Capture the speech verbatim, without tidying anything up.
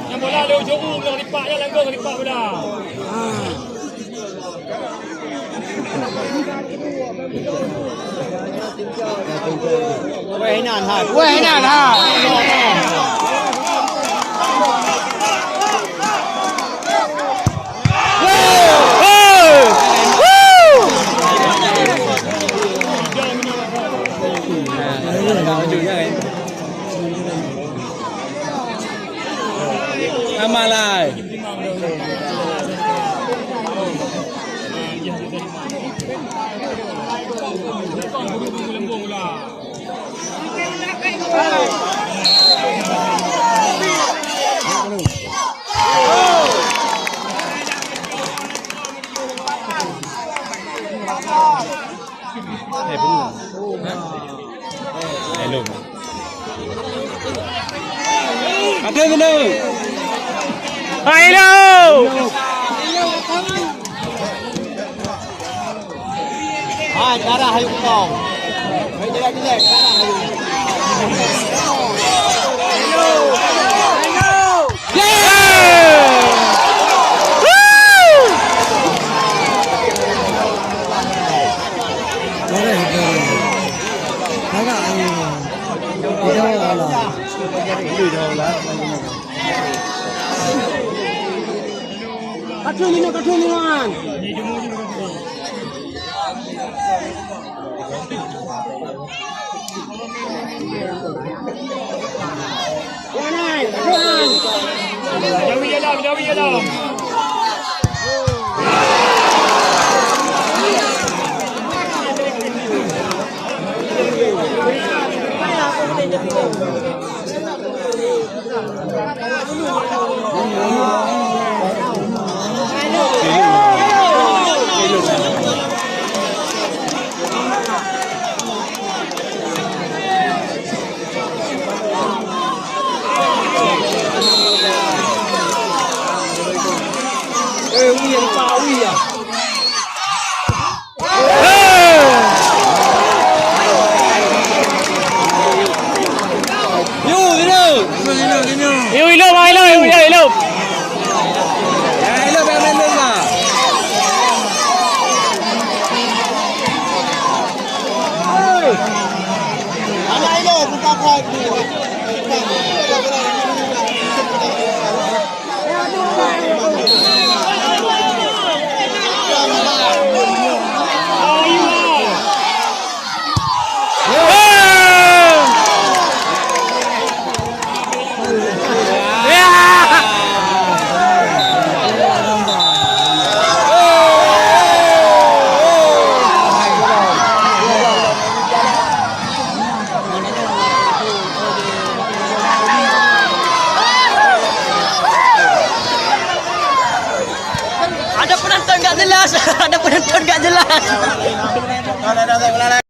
Nyang bola lé ujong u, ngon ripak, nyang langgong ripak bola. Weh, inan ha. Weh, inan ha. Amalai. Eh, belum. Hah? Belum. Ada kena. Hai, hello. Hai, darah, hai, kau. Hai, darah, darah, darah, hai. Katun nyoe, katun nyoe. Yu, yu, yu. Yu, yu, yu, yu, yu. Ada penonton gak jelas, ada penonton gak jelas.